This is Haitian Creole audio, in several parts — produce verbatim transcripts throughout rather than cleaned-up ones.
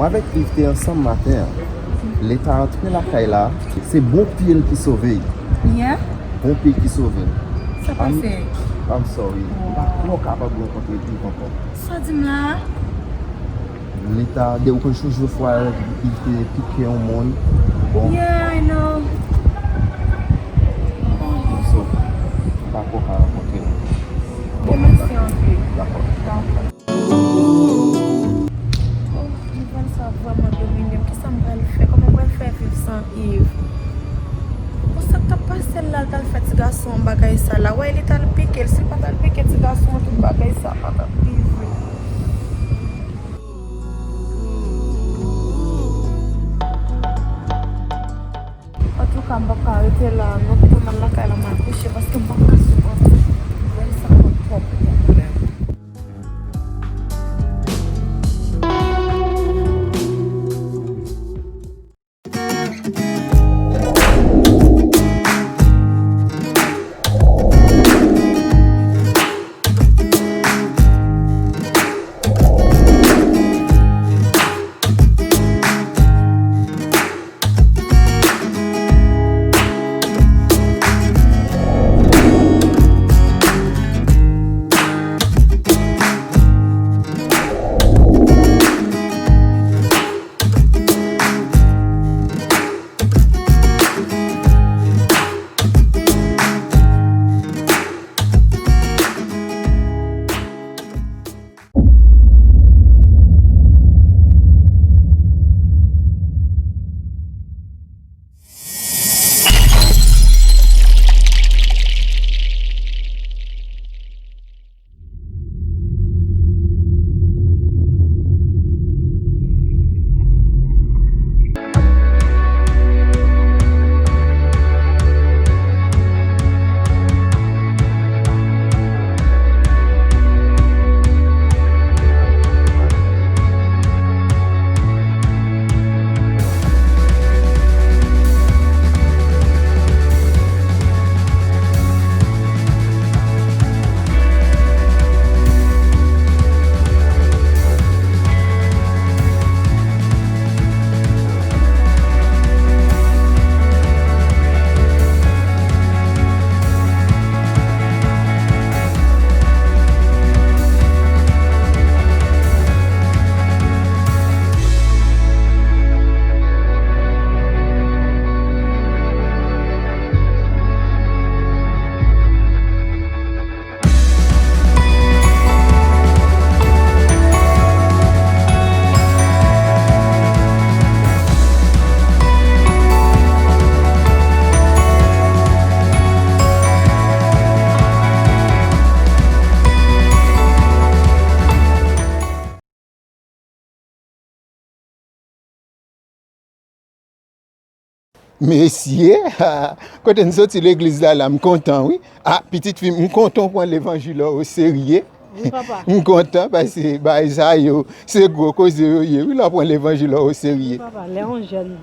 Mwen avèk Yves te ansanm maten an. Lè l ta antre lakay la, se bon pye l ki sove l. Yeah? Bon pye ki sove l. Sa pase? I'm sorry. M pa t twò kapab rankontre Yves ankò. Sa w di m la a? Lè l ta, de ou konn chouchou fwa Yves te pike yon moun. Bon. Yeah, I know. So, m pa twò ka rankontre l. Bon, mèsi anpil. Dakò. Dakò. Oh, nouvèl sa vrèman domine m. Kisa m pral fè? Kòman m pral fè viv san Yves? Bon, sa k t ap pase l la, l t al fè ti gason an bagay sa la. Wè, li t al pike l. Si l pa t al pike ti gason an, tout bagay sa pa t ap rive. Antouka, m p ap ka rete la, non, kite m al lakay la, m al kouche, paske m p ap ka sipòte. Nouvèl sa pran twòp tan pou mwen. Mesye, kote n soti legliz la, la, m kontan, wi. A, pitit fi m, m kontan w pran levanjil la oserye. Wi, papa. M kontan paske bagay sa yo, se gwo koze yo ye, wi, lè w pran levanjil la oserye. Wi, papa, lè yon jèn,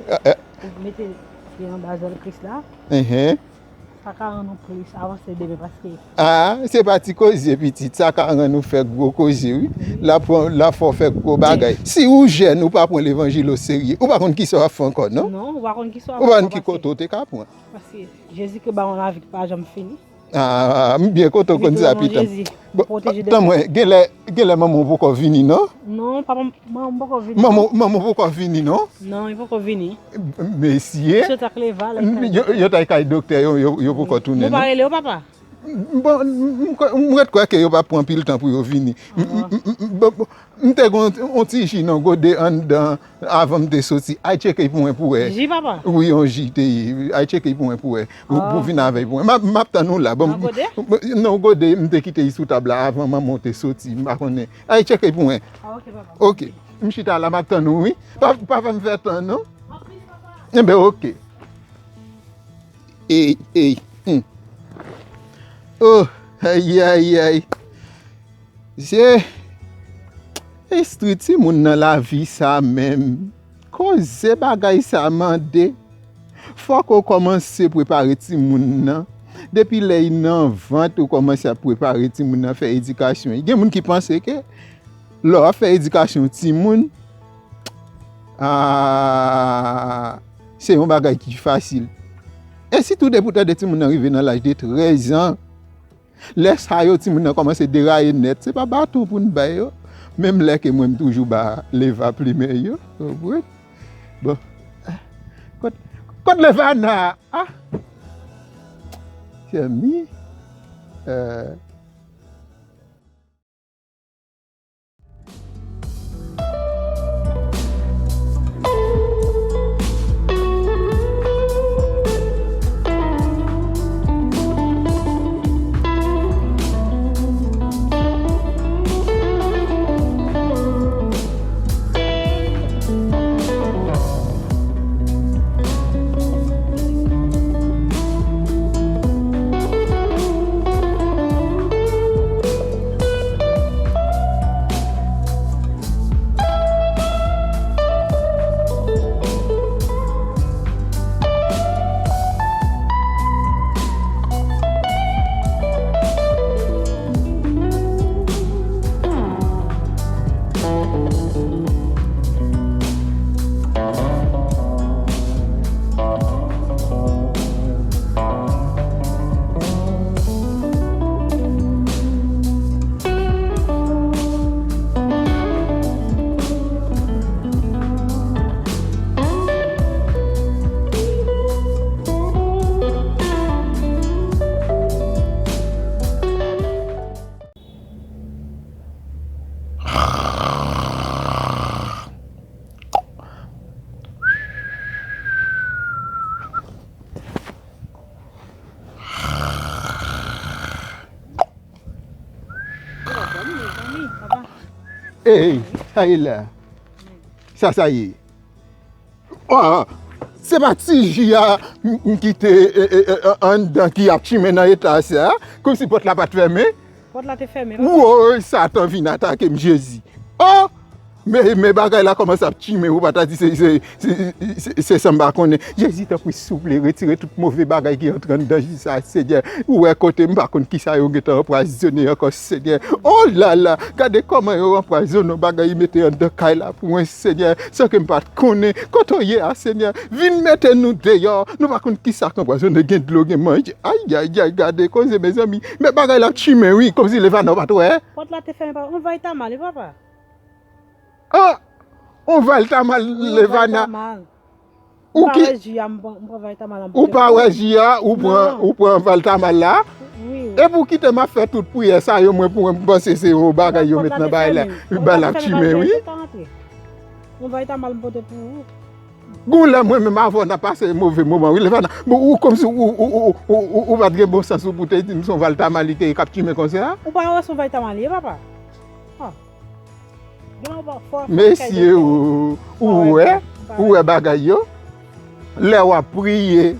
eh, eh, ou mete pye anba zèl Kris la. Enhen. Sa ka rann nou plis avanse demen paske. A, se pa ti koze, pitit. Sa ka rann ou fè gwo koze, wi. Wi. L ap, l ap fè w fè gwo bagay. Si ou jèn, ou pa pran levanjil oserye, ou pa konn kisa w ap fè ankò, non? Non, ou pa konn kisa w ap fè. Ou pa konn ki kote w te ka pran. Paske Jezi ki ba yon lavi ki pa janm fini. A, m byen kontan w konn sa, pitit. Bon, tann mwen, genlè, genlè manman w poko vini, non? Non, papa, manman m poko vini. Manman, manman w poko vini, non? Non, li poko vini. Mesye. Misye t ak leve a lè l t al. Yo, yo t al kay doktè, yo, yo, yo poko tounen, non? Nou pa rele yo, papa? Bon, m, m, m ret kwè ke yo p ap pran anpil tan pou yo vini. M, m, m, m, bon, bon, m te gen yon, yon ti ji nan gode anndan avan m te soti. Al tcheke pou mwen pou wè. Ji, papa? Wi, yon ji te ye. Al tcheke pou mwen pou wè. Ou, pou vin avè l pou mwen. M ap, m ap tann ou la. Bon, nan gode? Nan gode, m te kite li sou tab la avan manman w te soti. M pa konnen. Al tcheke pou mwen. A, ok, papa. Ok. M chita la, m ap tann ou, wi. Pa, pa fè m fè tan, non. Enben, ok. Ey, ey, hmm. Oh, ay, ay, ay. Se estri timoun nan lavi sa menm. Koze bagay sa mande. Fòk ou kòmanse prepare timoun nan. Depi lè li nan vant, ou kòmanse ap prepare timoun nan, fè edikasyon. Gen moun ki panse ke lè w ap fè edikasyon timoun, Ah, se yon bagay ki fasil. E sitou depi w tande timoun nan rive nan laj de trèz an, lè sa yo timoun nan kòmanse deraye nèt, se pa baton pou n bay yo. Menm lè ke mwen m toujou ba Leva plimen yo, w konprann? Bon. Kot, kot Levana? Ah! Zanmi. Euh, Ey, sa ye la? Sa sa ye? Oh, se pa ti ji a m, m kite, e, e, e, an, anndan ki ap chimen nan eta sa, kòmsi pòt la pa t fèmen? Pòt la te fèmen, papa. Woy, Satan vin atake m, Jezi. Oh! Men, men bagay la kòmanse ap chimen, ou pa ta di se, se, se, se, se san m pa konnen. Jezi, tanpri, souple, retire tout move bagay ki antre anndan ji sa, Senyè. Ou wè kote m pa konn kisa yo gentan anpwazonnen ankò, Senyè. Oh la la, gade kòman yo anpwazonnen yon bagay, yo mete anndan kay la pou mwen, Senyè, san ke m pa t konnen. Kote w ye a, Senyè? Vin mete nou deyò. Nou pa konn kisa k anpwazonnen, gen dlo, gen manje. Ay, ay, ay, gade koze, mezanmi. Men bagay la ap chimen, wi, kòmsi Levana w pa t wè. Pòt la te fèmen, papa. On va y ta mal, papa. Ah! On va y ta mal, Levana. Ou ki, ou pa wè ji a, m pran, m pran va y ta mal, m pote pou ou. Ou pa wè ji a, ou pran, ou pran va y ta mal la. Wi, wi. Epi w kite m ap fè tout priyè sa yo, mwen, pou mwen, m panse se yon bagay yo met nan bagay la. Bagay la ap chimen, wi. On va y ta mal, m pote pou ou. Gon lè mwen menm avè w n ap pase move moman, wi, Levana. Bon, ou kòmsi ou, ou, ou pa t gen bon sans ou pou te di m se on va y ta mal li te ye k ap chimen konsa. Ou pa wè se on va y ta mal li ye, papa? Ah. Mesye, ou, ou wè, ou wè bagay yo. Lè w ap priye,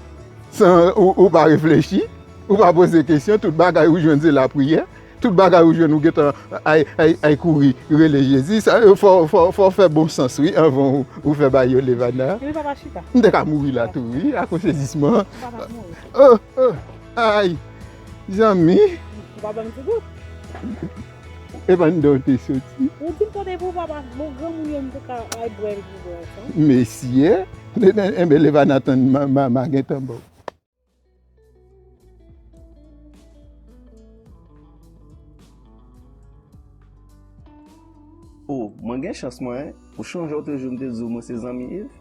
san ou, ou pa reflechi, ou pa poze kesyon, tout bagay ou jwenn se lapriyè. Tout bagay ou jwenn ou gentan ay, ay, ay kouri rele Jezi. Sa, fò, fò, fò w fè bon sans, wi, anvan ou, ou fè bagay yo, Levana. Epi papa chita. M te ka mouri la tou, wi, ak yon sezisman. Ou pa t ap mouri. Oh, oh, ay, zanmi. Ou pa ban m ti gout? Epa anndan w te soti. Ou di m tande pou papa, bon, granmoun yo m te ka al bwè epi bwè ansanm. Mesye, enben, Levana tann ma, ma, ma gentan ba w. O, mwen gen chans mwen, pou chonje w te jwe m te di w mwen se zanmi Yves.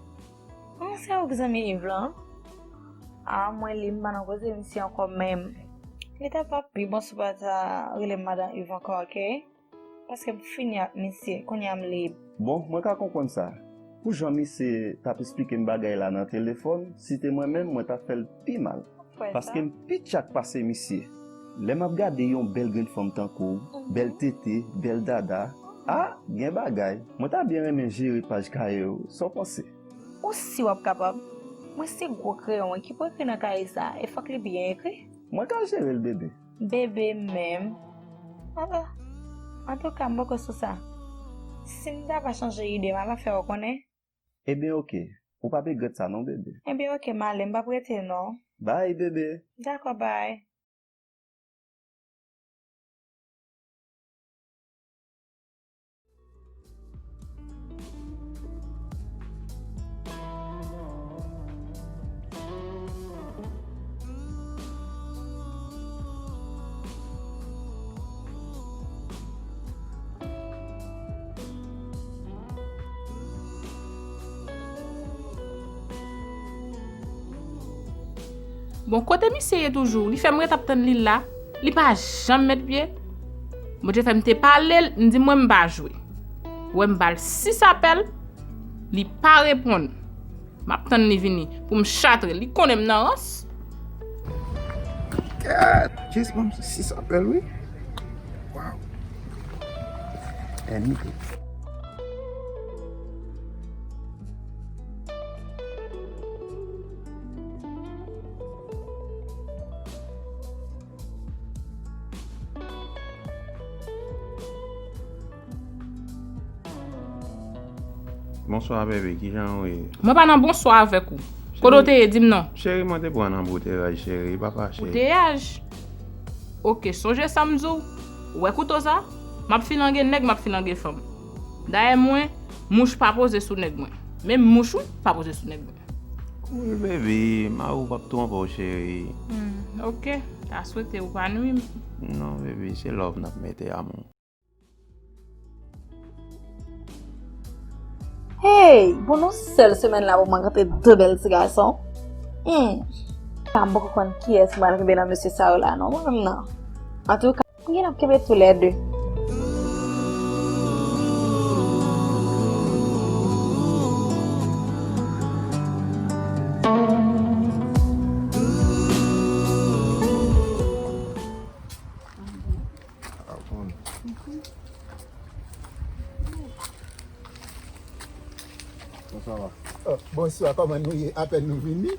An, se ou k zanmi Yves lan? A, mwen li m pa nan koze misye ankò menm. Li ta p ap pi bon si w pa ta rele m madan Yves ankò, oke? Paske m fini ak misye, kounye a m lib. Bon, mwen ka konprann sa. Pou jan misye t ap esplike m bagay la nan telefòn, si te mwen menm, mwen t ap fè l pi mal. Paske m pi tchak pase misye. Lè m ap gade yon bèl grenn fanm tankou w, bèl tete, bèl dada, a, gen bagay. Mwen ta byen renmen jere paj kaye w, sa w panse? Ou si w ap kapab? Mwen se gwo kreyon wi ki pou ekri nan kaye sa, e fòk li byen ekri. Mwen ka jere l, bebe. Bebe menm. Aba. Antouka, m poko sou sa. Si m ta va chanje ide m, m ava fè w konnen. Ebyen, oke. Ou p ap regrèt sa non, bebe. Ebyen, oke, m ale, m p ap rete non. Bye, bebe. Dakò, bye. Bon, kote misye ye toujou? Li fè m ret ap tann li la. Li pa janm met pye. Bondye fè m te pale l, m di mwen m pa jwe. Ou wè m ba l sis apèl, li pa reponn. M ap tann li vini pou m chatre l. Li konnen m nan rans. Gad, Jess ban m sis apèl, wi. Wow. Any day. Bonswa, bebe, kijan ou ye? Mwen pa nan bonswa avèk ou. Kote w te ye, di m non. Cheri, mwen te pran nan bouteyaj, cheri, pa fache. Bouteyaj? Oke, sonje sa m di w. Ou wè kouto sa? M ap filange nèg, m ap filange fanm. Dayè mwen, mouch pa poze sou nèg mwen. Menm mouch ou pa poze sou nèg mwen. Cool, baby, mari w p ap twonpe w, cheri. Hmm, oke, ta swete ou pa nwi m. Non, baby, se love n ap mete, amou. Hey! Bon, nan sèl semèn la pou mwen rantre de bèl ti gason. Hmm. M poko konn kiyès mwen al kenbe nan mesye sa yo la non, mwen menm nan. Antouka, m gen ap kenbe toulède. Bonswa, kòman nou ye? Apèn nou vini.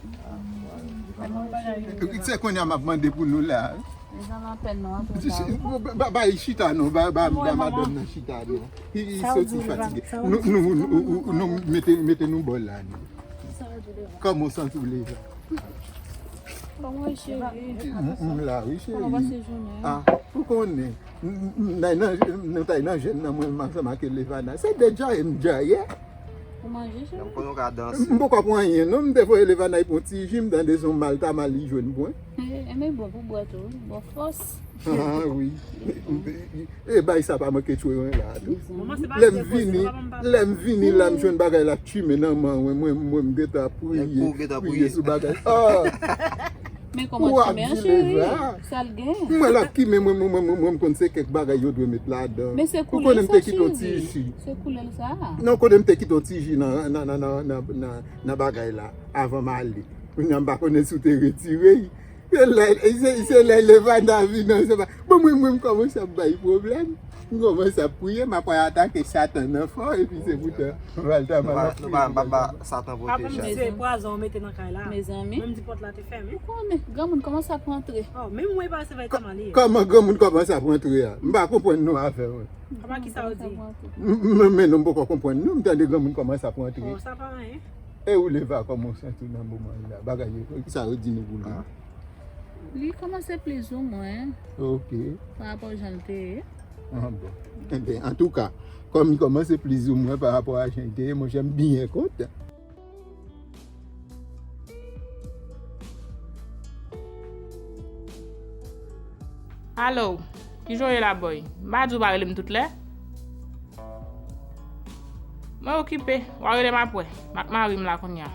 Se kounye a m ap mande pou nou la. Ba, ba, ba, chita non, ba, ba, ba madanm nan chita non. Li, li soti fatige. Nou, nou, nou, nou, nou mete, mete nou bò la non. Kòman w santi w, Leva? Kòman w ye, cheri? M, m la, wi, cheri. Kòman w pase jounen an? Ah, ou konnen. M, m, m, nan, nan, nou t al nan jèn nan mwen, m ansanm ak Levana. Se de djaye m djaye. Ou manje, cheri? M konnen w ka danse. M poko pran anyen, non. M te voye Levana pou yon ti ji, m tande se yon mal ta mal li jwenn pwen. E, e, men bon pou bwè tou, wi. Bon fòs. Ah, wi. E bay sa pa manke tchwe mwen la tou. Lè m vini, lè m vini la, m jwenn bagay la tchimen nan men mwen, mwen, mwen, m gentan priye, priye sou bagay. Ah! Men kòman tchimen an, cheri? Sa l gen? Mwen l ap kimen, mwen, mwen, mwen, mwen, mwen, m konn se kèk bagay yo dwe met ladan. Men se koulè l sa, cheri. Se koulè l sa. Non, kote m te kite yon ti ji nan, nan, nan bagay la, avan m ale. Kounye a m pa konnen si w te retire l. Se lè, se, se lè Levana vin nan, se pa. Bon, mwen, mwen, m kòmanse ap bay pwoblèm. M kòmanse ap priye, m ap atake Satan nan fò, epi se poutan, m al ta mal ap priye. Nou pa, nou pa, pa Satan pwoteje. Papa m di se pwazon w mete nan kay la. Mezanmi. Menm di pòt la te fèmen. Ou konnen, granmoun kòmanse ap rantre. Oh, menm mwen pa se vay ta mal ye. Kòman granmoun kòmanse ap rantre a? M pa konprann non afè mwen. Papa, kisa w di? M, m, men non, m poko konprann non, m tande granmoun kòmanse ap rantre. Oh, sa pa anyen. E ou, Leva, kòman w santi w nan moman la? Bagay yo, kisa yo di nou pou li? Ah. Li kòmanse plizoumwen. Ok. Pa rapò jan l te ye. Ah, bon. Enben, antouka, kòm li kòmanse plizoumwen pa rapò a jan l te ye, monchè, m byen kontan. Alo, kijan w ye la, boy? M pa di w pa rele m tout lè? Mwen okipe. W a rele m apre. M ak mari m la kounye a.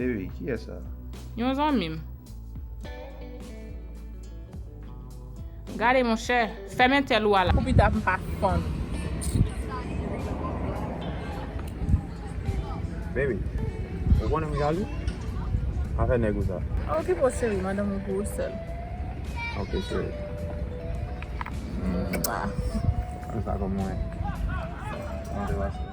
Baby, kiyès sa? Yon zanmi m. Gade, monchè, fèmen tèl ou a la. Pou pita m pa fann. Baby, ou konnen m jalou? Afè nèg ou sa. Okipe w, cheri, madanm ou pou ou sèl. Ok, cheri. Konsa kòman w ye? Kòman te pase?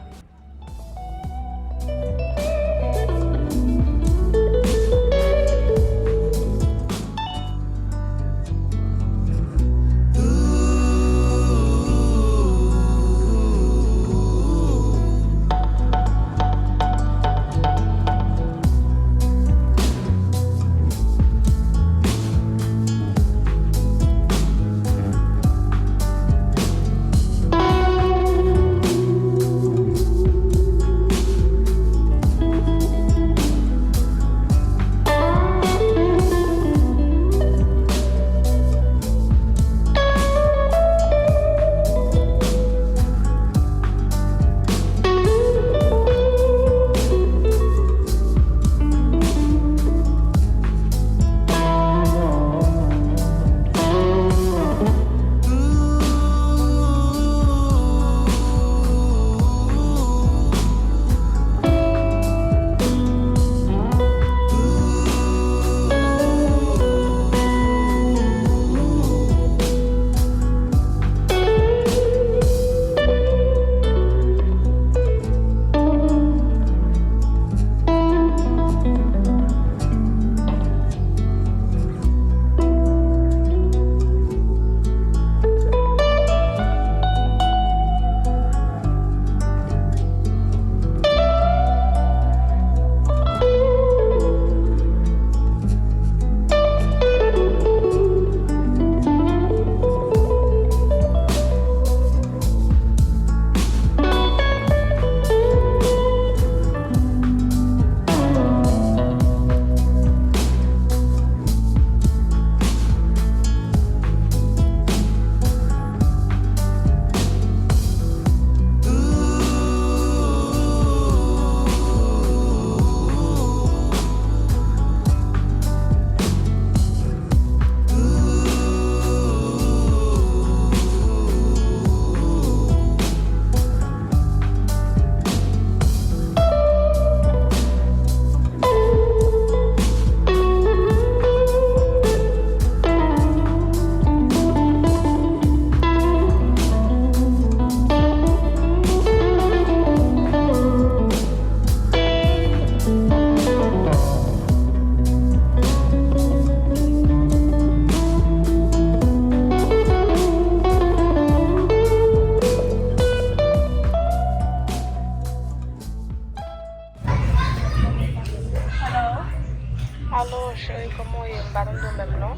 Pa tande w menm non.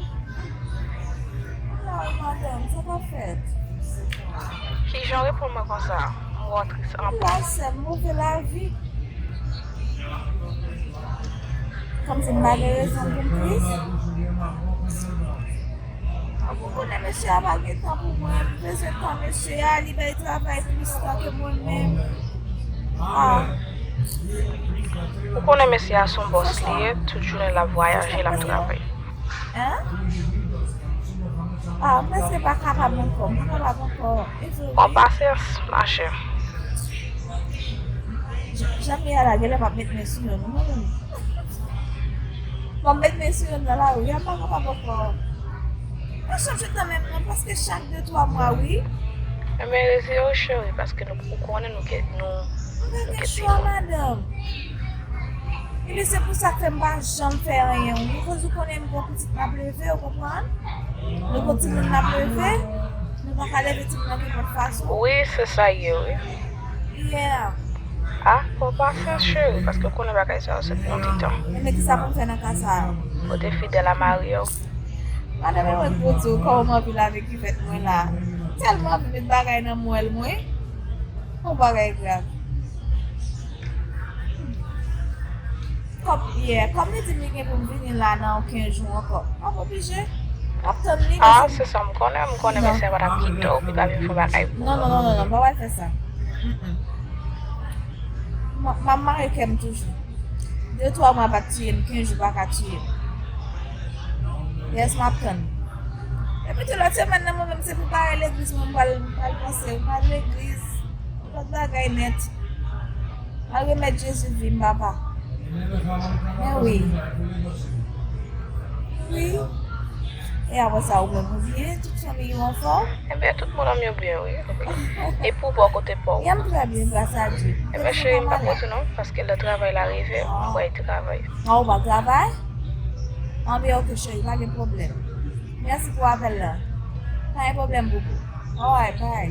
Ala madanm, sa pa fèt. Kijan w reponn mwen konsa? M wè w tris anpil. La sè m move lavi. Kòmsi m pa gen rezon pou m tris. Ou konnen mesye a pa gen tan pou mwen, m bezwen tan mesye a, li bay travay plis tan ke mwen menm. Ah. Ou konnen mesye a se yon bòs li ye, tout jounen l ap vwayaje, l ap travay. Hein? Ah, m prèske pa kapab ankò, m pa kapab ankò. Pran pasyans, machè. Jan, jan m ye a la, genlè m ap met men sou youn. Non, non. M ap met men sou youn nan lari a, m pa kapab ankò. Mwen chanje kanmenm non, paske chak de twa mwa, wi. Enben, retire w, cheri, paske nou, ou konnen nou gen, nou, nou gen chwa, madanm. Epi se pou sa k fè m pa janm fè anyen, wi. Koz ou konnen m gon pitit m ap leve, ou konprann? Nou gon timoun n ap leve, nou pa ka leve timoun nan nenpòt fason. Wi, se sa ye, wi. Yeah. Ah, pran pasyans, cheri, paske w konnen bagay sa yo se pou yon ti tan. Enben, kisa pou m fè nan ka sa a? Ou te fidèl a mari w. Madanm, e mwen k pou di w kòman m anvi lave kivèt mwen la. Tèlman anvi met bagay nan mwèl mwen. Yon bagay grav. Kòm, yeah, kòm li di m li gen pou m vini la nan yon kenz jou ankò. M ap oblije. M ap tann li, ah, mesye. Se sa m konnen, m konnen mesye a pa t ap kite w, pou l pa vin fè yon bagay pou ou. Non, non, non, non, non, m pa pral fè sa. Mm-mm. M ap, m ap mare kè m toujou. De twa mwa pa t tiye m, kenz jou pa ka tiye m. Yes, m ap tann. Epi tou lòt semèn nan, mwen menm se pou pare legliz mwen, m pral, m pral panse, m pral legliz. Lòt bagay nèt. Al remèt Jezi vi m, papa. Men wi. Wi. E apre sa, ou menm ou byen? Tout fanmiy ou anfòm? Enben, tout moun an m yo byen, wi. E pou bò kote pa w? Ya, m trè byen, gras a Dye. Enben, cheri, m p ap rete non, paske lè travay la rive, m pral travay. Ah, ou pa travay? Enben, oke, cheri, pa gen pwoblèm. Mèsi pou apèl la. Pa gen pwoblèm, boubou. Alright, bye.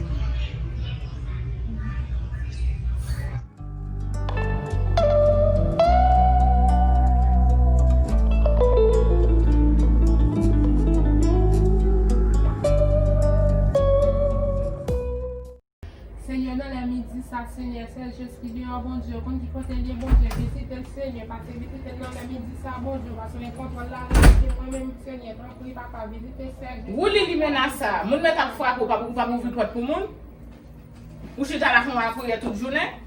Senyè, nan lè midi sa, Senyè, sèl Jezi ki deyò, Bondye, ou konn ki kote l ye, Bondye, vizite l, Senyè, pase vizite l nan lè midi sa, Bondye, pase w gen kontwòl la, vizite mwen menm, Senyè, tanpri, Papa, vizite sèl Jezi. Wouli limena sa, moun mèt ap frape, ou pa, ou pa ouvri pòt pou moun? Ou chita la fè yon lapriyè tout jounen?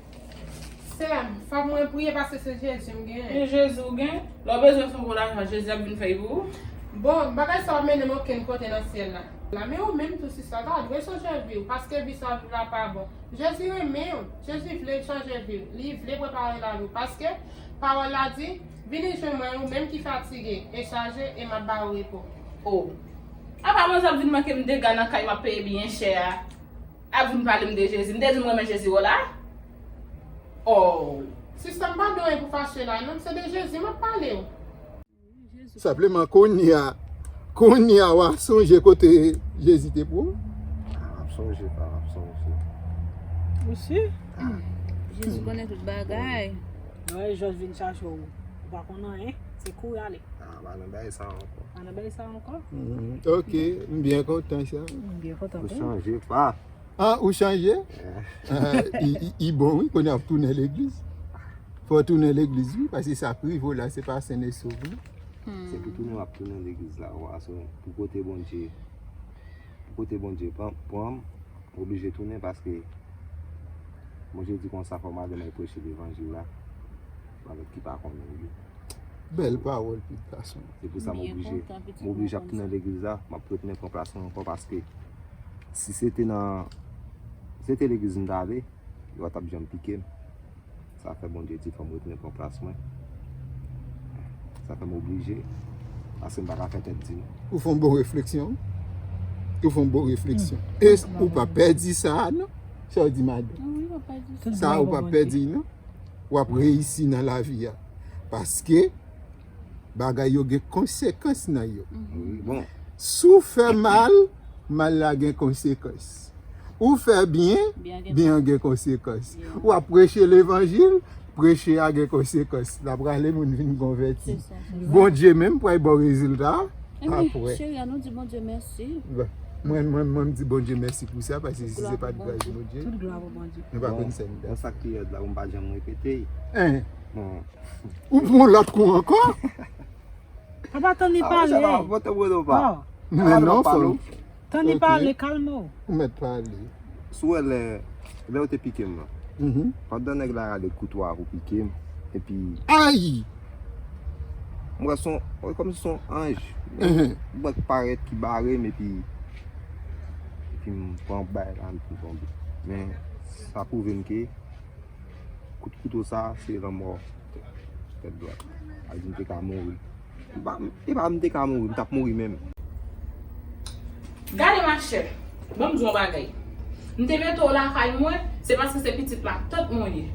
Sè m, fòk mwen priye paske se Jezi m genyen. Men Jezi w gen? Lè w bezwen fon bon lajan, Jezi ap vin fè l pou ou? Bon, bagay sa p ap mennen m okenn kote nan syèl la. La, men ou menm tou, sista, ta dwe chanje vi w, paske vi sa w viv la pa bon. Jezi renmen w. Jezi vle chanje vi w. Li vle prepare lavi w. Paske pawòl la di, vini jwenn mwen, ou menm ki fatige e chaje, e m ap ba ou repo. Oh. Apa manzè ap vin manke m dega nan kay m ap peye byen chè a? Ap vin pale m de Jezi. M te di m renmen Jezi w la? Oh. Sista, m pa gen anyen pou fache la non, se de Jezi m ap pale w. Senpleman kounye a, kounye a w a sonje kote Jezi te pran w? Ah, m ap sonje, pa, m ap sonje. Ou si? Ah. Jezi konnen tout bagay. Lè Jòj vin chache w, ou pa konn anyen, se kouri ale. Ah, pa nan bagay sa ankò. Pa nan bagay sa ankò? Mm, ok, m byen kontan sa. M byen kontan tou. Ou chanje, pa. Ah, ou chanje? Ah, i, i, i bon, wi, kounye a w ap tounen legliz. Fò w tounen legliz, wi, paske sa k rive w la, se pa sen e sov, non. Se pou tounen, w ap tounen legliz la, w a, so, pou kote Bondye, pou kote Bondye pran, pran m, m oblije tounen, paske Bondye di konsa, fò madanm al preche levanjil la, avèk ki pa konnen li. Bèl pawòl, pitit gason. Se pou sa m oblije, m oblije ap tounen legliz la, m ap retounen pran plas mwen ankò, paske si se te nan, si se te legliz m t ale, yo pa t ap janm pike m. Sa fè Bondye di fò m retounen pran plas mwen. Sa fè m oblije, paske m pa ka fè tèt di non. Ou fè yon bon refleksyon. Ou fè yon bon refleksyon. E ou p ap pèdi sa a non. Sa w di madanm? Sa ou p ap pèdi non. W ap reyisi nan lavi a. Paske bagay yo gen konsekans nan yo. Wi, bon. Si w fè mal, mal la gen konsekans. Ou fè byen, byen an gen konsekans. Ou ap preche levanjil, Preche a gen konsekans. L ap rale moun vin konvèti. Se sa, se sa. Bondye menm pral ba w rezilta a apre. Cheri, ann nou di Bondye mèsi. Bon, mwen, mwen, mwen, m di Bondye mèsi pou sa, paske si se pa t gras Bondye, tout glwa pou Bondye, nou pa konn sa n t ap fè. Bon, sa k pi rèd la, m pa janm repete. Hein. Bon. Ou pran lòt kou ankò? Papa, tann li pale. Men non, fò. Tann li pale, kalme w. Ou mèt pale. Si w wè lè, lè yo te pike m nan. Pandan nèg la rale kouto a pou pike m, epi ay! M wè se yon, wè kòmsi se yon anj. Yon bòt parèt ki bare m, epi, epi m pran bay la, m tonbe. Men sa pwouve m ke kout kouto sa, se lanmò tèt dwat. Sa vle di m te ka mouri. M pa, e pa m te ka mouri, m t ap mouri menm. Gade machè, ban m di w yon bagay. M te mete w lakay mwen, se paske se pitit matant mwen w ye.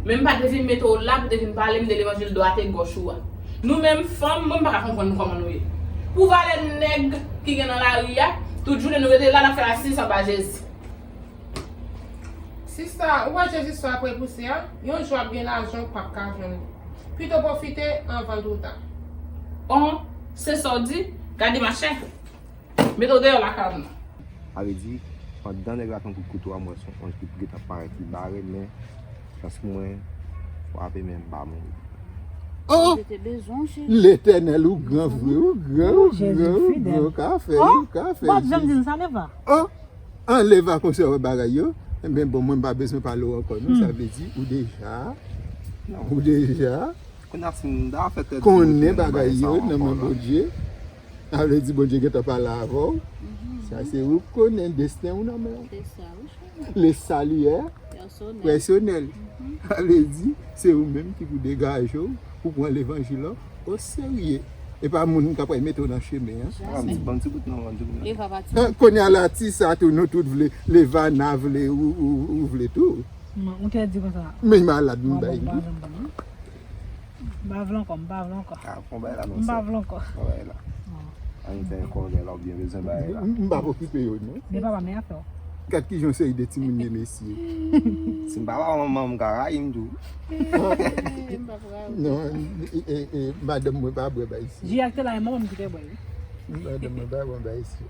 Men m pa t vin mete w la pou te vin pale m de levanjil dwat e gòch ou a. Nou menm fanm, mwen m pa ka konprann nou kòman nou ye. Pou valè nèg ki gen nan lari a, tout jounen nou rete la, n ap fè asiz anba Jezi. Sista, ou wè Jezi sa ap repouse a? Yon jou ap gen lajan ou p ap ka jwenn li. Pito pwofite anvan l twò ta. On, se sa w di? Gade machè. Mete w deyò lakay m nan. Sa vle di, pandan nèg la pran kout kouto a, m wè se yon anj ki gentan parèt, li bare m, men chans pou mwen, frape men m pa mouri. Oh! Letènèl, ou gran vre, ou gran, ou gran, ou gran, ou ka fè, ou ka fè. Oh! Anlè va konserve bagay yo, enben bon, mwen m pa bezwen pale w ankò non, sa vle di ou deja, ou deja konnen bagay yo nan men Bondye. Sa vle di Bondye gentan pale avè w. Sa se ou k konnen, desten w nan men w. Le salut est personnel. Sa vle di se ou menm ki pou degaje w pou pran levanjil la oserye. E pa moun k ap mete w nan chemen an. Kounye a la ti sa tou nou tout vle, Levana vle, ou, ou, ou vle tou. Ou te di konsa. Men malad m bay li. M pa vle ankò, m pa vle ankò. Ah, fon bay la non. M pa vle ankò. Fon bay la. An, se kòlè la ou byen bezwen bay la. M pa okipe yo non. Men papa, men afè w. Gad kijan yon seri de timoun ye mesye. Si m pa manman m ka rayi m tou. Non, e, e, e, madanm mwen pa bwè bay si. Ji ak te la, e manman m ki te bwè wi. Madanm mwen pa bwè bay si.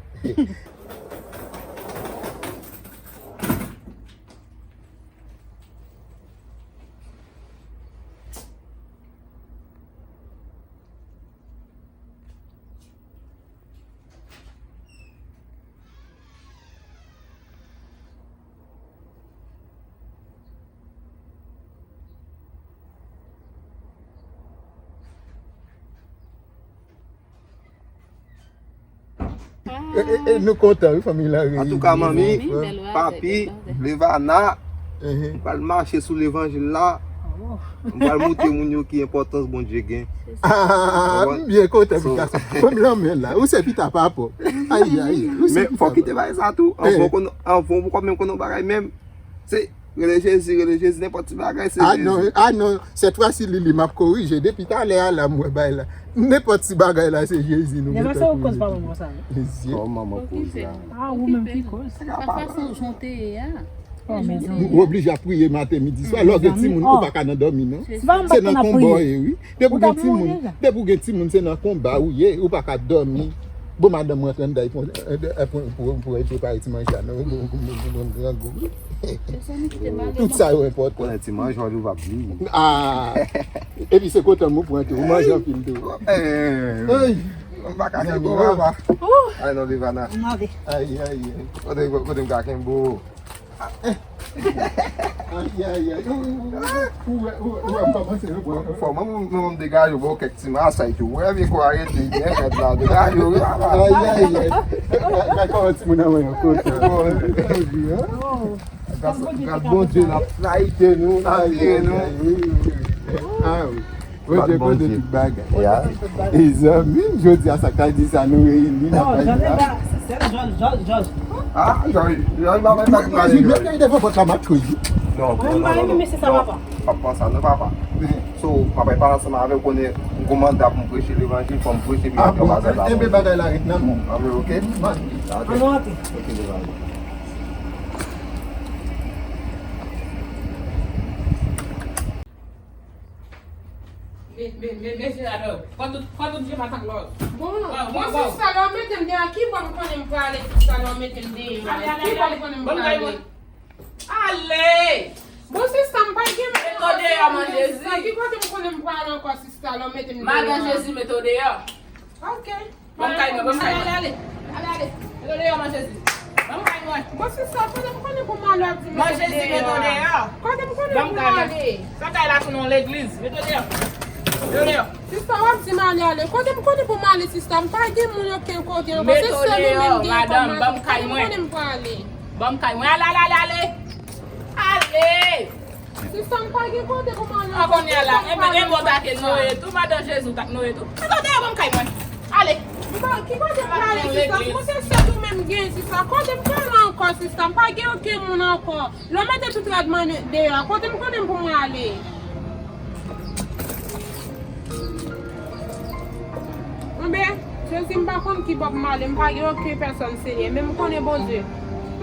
E, e, e, nou kontan wi, fanmi la reyini. Antouka, manmi, papi, Levana, m pral mache sou levanjil la. M pral montre moun yo ki enpòtans Bondye gen. Ah, m byen kontan pou gason. Ban m lanmen la. Ou se pita papa. Ayi, ayi. Men fòk kite bagay sa tou. Anvan ou konn, anvan ou poko menm konn yon bagay menm. Se rele Jezi, rele Jezi, nenpòt ti bagay se Jezi. Ah non, ah non, cette fois-ci Lili m ap korije. Depi talè a la m wè bagay la. Nenpòt ti bagay la se Jezi nou gentan korije. Kòman manman koz la? Ah, ou menm ki koz. Papa sonje w te ye a. Ou oblije ap priye maten, midi, swa. Lè w gen timoun, ou pa ka nan dòmi non. Se nan konba w ye wi. Depi w gen timoun, depi w gen timoun, se nan konba ou ye. Ou pa ka dòmi. Bon, madanm mwen rantre anndan pou, pou, pou, pou prepare ti manje a non. Bon, bon, bon, bon, grangou wi. Tout sa yo enpòtan. Konnen ti manje w li w ap viv. Ah. Epi se kontan m ou pran tou. Ou manje anpil tou. Ey. M pa ka kenbe w papa. Ay non, Levana. Ayi, ayi, ayi. Kote, kote m ka kenbe w? Ayi, ayi, ayi. Ou, ou, ou, ou, ou wè m kòmanse reprann. Fò mwen, mwen, mwen, m degaje w, ba w kèk ti masaj tou. Ou wè vye kò a rete byen rèd la, degaje w wi papa. Ayi, ayi, ayi. Gad kòman timoun an mwen an kote. Gras, gras Bondye, l ap flayte nou, l ap tire nou. Ayi, ayi, ayi, wi, wi, wi. Ah wi. Bondye konnen tout bagay. Mezanmi, jodi a sa k ta di sa nou reyini nan paj la. Ah, Jòj, Jòj, papa, pa di pale Jòj. Menm lè devan pòt la m ap chwazi. Non, non, non, non, non. Papa, sa non, papa. So, papa, pale ansanm avè w, konnen m gon manda pou m preche levanjil, fò m preche, epi bagay la. Enben bagay la ret nan men w. Ann antre. Ok, levanjil. Ok, levanjil. Men, men, men, men, Jera, non. Pran tout, pran tout je m ak lòt. Bon, bon, sista, lè w mete m deyò, ki bò m konnen m prale, sista, lè w mete m deyò? Ale, ale, ale, ale. Ki bò m konnen m prale? Ale! Bon, sista, m pa gen moun. Mete w deyò, man Jezi. Ki kote m konnen m prale ankò, sista, lè w mete m deyò? Madan Jezi, mete w deyò. Ok. Ban m kay mwen, ban m kay mwen. Ale, ale, ale. Mete w deyò, man Jezi. Ban m kay mwen. Bon, sista, kote m konnen pou m ale, w ap di mete m deyò? Man Jezi, mete w deyò. Kote m konnen pou m ale? Sa kay la tounen yon legliz. Mete w deyò. Mete w deyò. Sista, w ap di m ale, ale. Kote m konnen pou m ale, sista? M pa gen moun okenn kote ankò. Se sèl ou menm m gen kòm madanm. Kote m konnen m prale? Ban m kay mwen. Ale, ale, ale, ale. Ale! Sista, m pa gen kote pou m ale ankò. Kounye a la, enben, enben, w t ak Noye tou, madan Jezi, w t ak Noye tou. Mete w deyò, ban m kay mwen. Ale. Ki kote m prale, sista? Bon, se sèl ou menm m gen, sista. Kote m prale ankò, sista? M pa gen okenn moun ankò. Lè w mete tout rad mwen deyò, kote m konnen pou mwen ale? Enben, Jezi, m pa konn ki bò pou m ale, m pa gen okenn pèsòn, Senyè, men m konnen Bondye.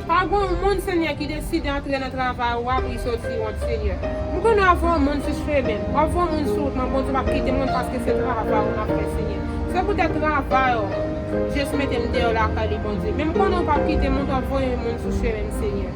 Pa gen yon moun, Senyè, ki deside antre nan travay ou a pou l soti wont, Senyè. M konnen w ap voye yon moun sou chemen m, w ap voye yon moun sou wout mwen, Bondye, w ap kite m wont paske se travay ou m ap fè, Senyè. Se poutèt travay ou, jis mete m deyò lakay li, Bondye. Men m konnen w p ap kite m wont, w ap voye yon moun sou chemen m, Senyè.